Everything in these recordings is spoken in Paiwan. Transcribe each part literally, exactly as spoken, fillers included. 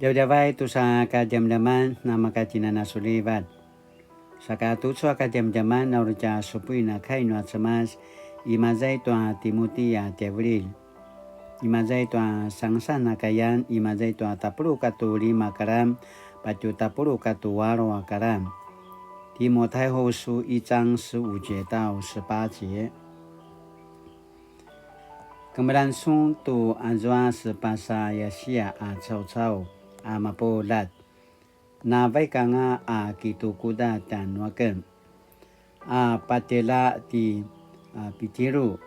Djavadjavay tusa kadjamadjaman, namakatjinana sulivat. Saka tucu a kadjamadjaman, na uri tja supuin a kai nua Cemas, imaza i tua Timuti a tjaivililj. Imaza i tua sangasan a kayan, imaza i tua tapuluq katua lima a karan, patje tapuluq katua alu a karan. 提摩太后書一章十五节到十八节。 Kemeljang sun tu azua sepasa i Asia a caucau a mapuljat. Na vaik anga a kitukuda tjanuaken. A patjela ti, a, Pitiru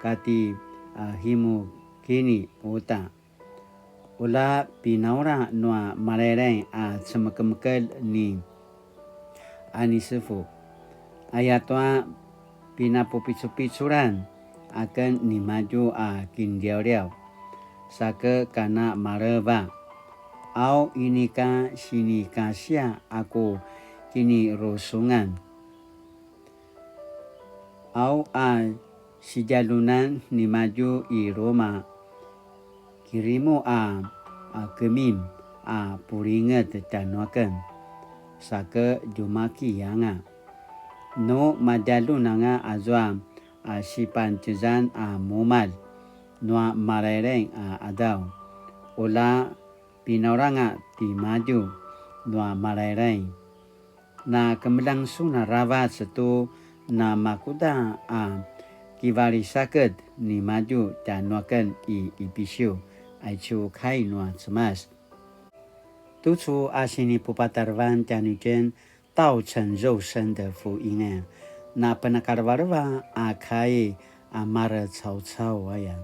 kati, a, Himukini uta. Ula pinaula nua Malailai a cemekemekelj ni Anisefu. Ayatua pinapupicupiculan aken nimadju a kinliawliaw, sake kana maleva. Au inika sinikasiaq a ku kinirusungan. Au a sidjalunan nimadju i Ruma, kirimu a, a kemim a pulinget tjanuaken, sake djumaki anga. Nu madjalun anga azua a sipancezan a mumalj nua Malailai a qadaw, ula pinaulanga timadju nua Malailai. Na kemeljang sun aravac tu namakuda a kivalisaked nimadju tjanuaken i Ipisiu, aicu kai nua Cemas. Tucu a sinipupatarevan tjanuitjen 道成肉身的福音 aya, na penakalevaleva a kai a marecaucau aya.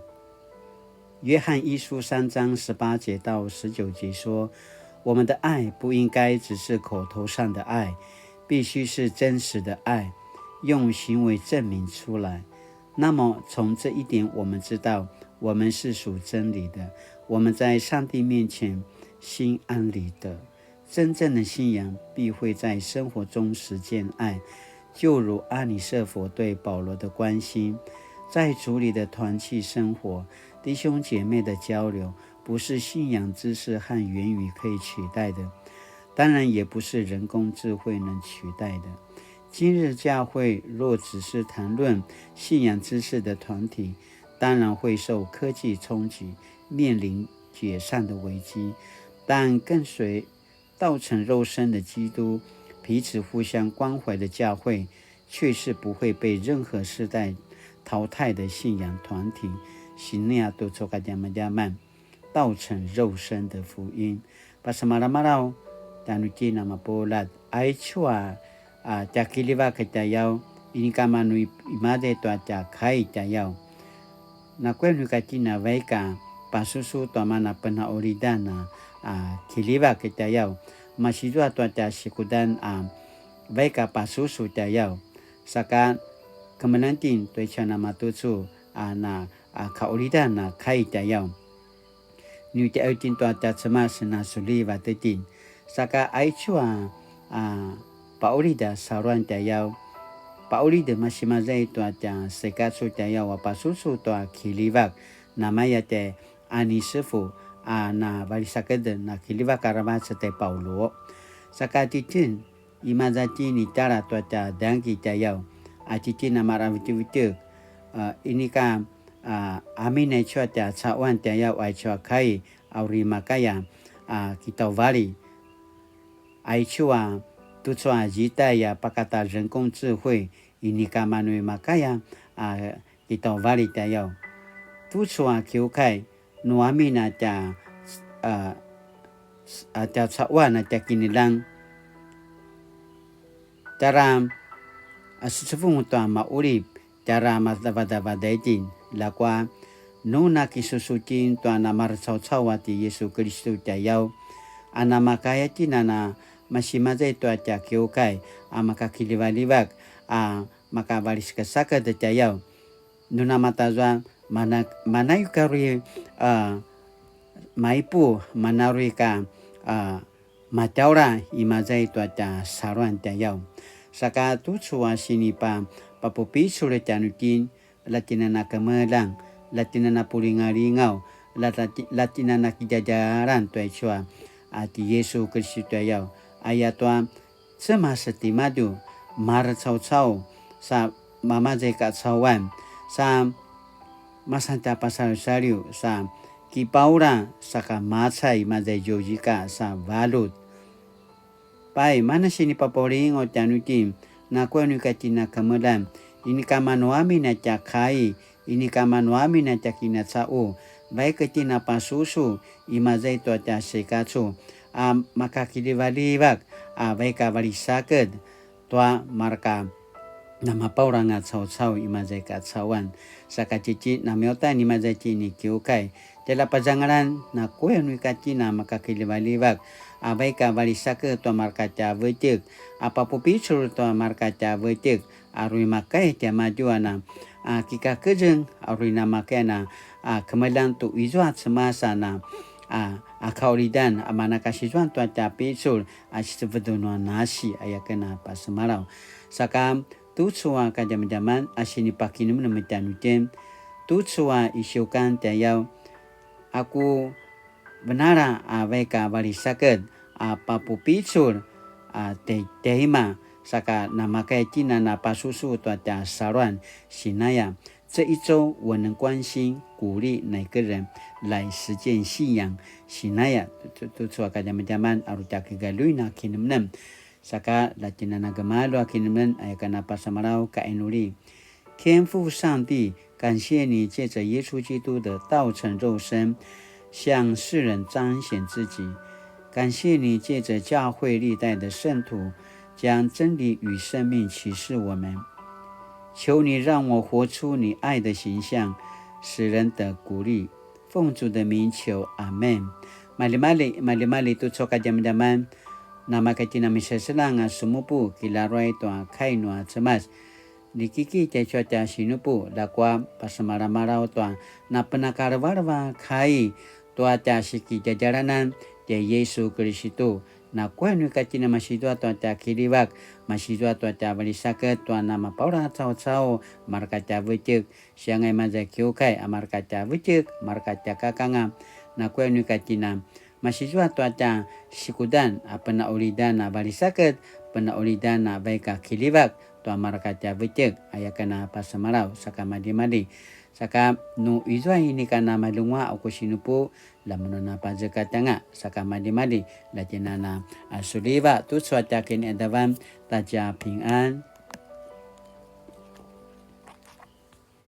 约翰一书三章十八节到十九节说，我们的爱不应该只是口头上的爱，必须是真实的爱，用行为证明出来。那么从这一点，我们知道我们是属真理的，我们在上帝面前心安理得。 真正的信仰必会在生活中实践爱，就如阿尼色弗对保罗的关心。在主里的团契生活，弟兄姐妹的交流，不是信仰知识和言语可以取代的，当然也不是人工智慧能取代的。今日教会若只是谈论信仰知识的团体，当然会受科技冲击，面临解散的危机。但跟随道成肉身的基督，彼此互相关怀的教会，却是不会被任何时代淘汰的信仰团体。Sinia tu cuka djamadjaman, 道成肉身的福音。Pasemalamalaw, tjanuitjen a mapuljat, aicu a, a, tja kiljivak tjayaw, inika manu i-, imaza i tua tja kai tjayaw. Nakuya nu ika tjen a vaik a pasusu tua mana penaulidan a, a, kiljivak tjayaw. Masi zua tua tja sikudan a vaik a pasusu tjayaw. Saka kemeljang itjen tua icu a namatucu a na, a, kaulidan a kai tjayaw. Nu tja itjen tua tja Cemas na sulivat itjen. Saka aicu a, a, paulid a saluan tjayaw. Paulid masi maza i tua tja sekacu tjayaw a pasusu tua kiljivak. Namaya tjai Anisefu a na valisaked na kiljivak aravac tjai Paulu. Saka titjen, imaza itjen i tjara tua tja dangki tjayaw, a titjen a maravetevetjek, a, inika, a, amin aicu a tja caquan tjayaw aicu a kai, a uri makaya, a, kitauvali. Aicu a, tucu a zitai a pakata 人工智慧, inika manu i makaya, a, kitauvali tjayaw. Tucu a kiukai, nu amin a tja, a, s-, a, tja caquan a tja kineljang. Tjara, a, secevung tua maqulip, tjara madavadavada itjen, ljakua, nu na kisusu itjen tua na marecaucau a ti Yisu Kilistu tjayaw, a na makaya itjen a na masi maza i tua tja kiukai, a makakiljivaljivak, a makavalisakasaked tjayaw. Nu namatazua mana-, manayu ka uri, a, maipu, manaru ika, a, matjaula imaza i tua tja saluan tjayaw. Saka tucu a sinipa-, papupicul tjanuitjen, la tjen a na kemeljang, la tjen a na pulingalingaw, la, la tjen a na kidjadjalan tua aicu a, a ti Yesu Kiristu aya, ayatua Cemas timadju, marecaucau sa mamazay kacauan, sa masan tja pasaljusalju, sa kipaura, saka macay mazay ziuzika sa valut. Pai, mana sinipapaulingaw tjanuitjen, nakuya nu ika tjen a kemeljang, inika manu amin a tja kai, inika manu amin a tja kinaca'u, vaik tjen a pasusu, imaza i tua tja sikacu, a makakilivalivak, a vaik a valisaked, tua marka namapauranga caucau imaza i kacauan, saka cici namiutan imaza i tjen i kiukai, tjaljapazangalan, nakuya nu ika tjen a makakilivalivak, a vaik a valisaked tua marka tja vetjek, a papupicul tua marka tja vetjek, a uri makaya tiamadju a na, a, kikakezeng, a uri namakaya na, a, kemeljang tu izua Cemas a na, a, a kaulidan, a manakasizuan tua tja picul, a sicevedu nua nasi, aya ken a pasemalaw. Saka, tucu a kadjamadjaman, a sinipakinemnem tjanuitjen, tucu a isiukan tjayaw, aku venala a vaik a valisaked a papupicul a tjaitjaima, saka namakaya tjen a na pasusu tua tja saluan, sinaya, 这一周我能关心鼓励哪个人来实践信仰，sinaya, tu, tu, tucu a kadjamadjaman, a uri tja kigaljuin a kinemnem. Saka, la tjen a na gemalju a kinemnem, aya ken a pasemalaw, ka inuli. 天父上帝，感谢你借着耶稣基督的道成肉身，向世人彰显自己。感谢你借着教会历代的圣徒，将真理与生命启示我们。求你让我活出你爱的形象，使人得鼓励。奉主的名求，阿们。Maljimalji, maljimalji tucu a kadjamadjaman, namakaya tjen a miseselang a sumupu kilaruay tua kai nua Cemas. Likiki tjaicu a tja sinupu, ljakua pasemalamalaw tua napenakalevaleva kai tua tja sikidjadjalanan tjai Yesu Kiristu. Nakuya nu ika tjen a masizua tua tja kilivak, masizua tua tja valisaked tua namapaura caucau, marka tja vetjek, sianga imaza i kiukai, a marka tja vetjek, marka tja kakanga, nakuya nu ika tjen a masizua tua tja sikudan, a penaulidan a valisaked, penaulidan a vaik a kilivak, tua marka tja vetjek, aya ken a pasemalaw, saka maljimalji. Saka nu izua inika na malunguaq a ku sinupu, la mun a na pazekatjanga, saka maljimalji, la tjen a na, a, suliva, tucu a tja kiniqadavan, ta tja pingan.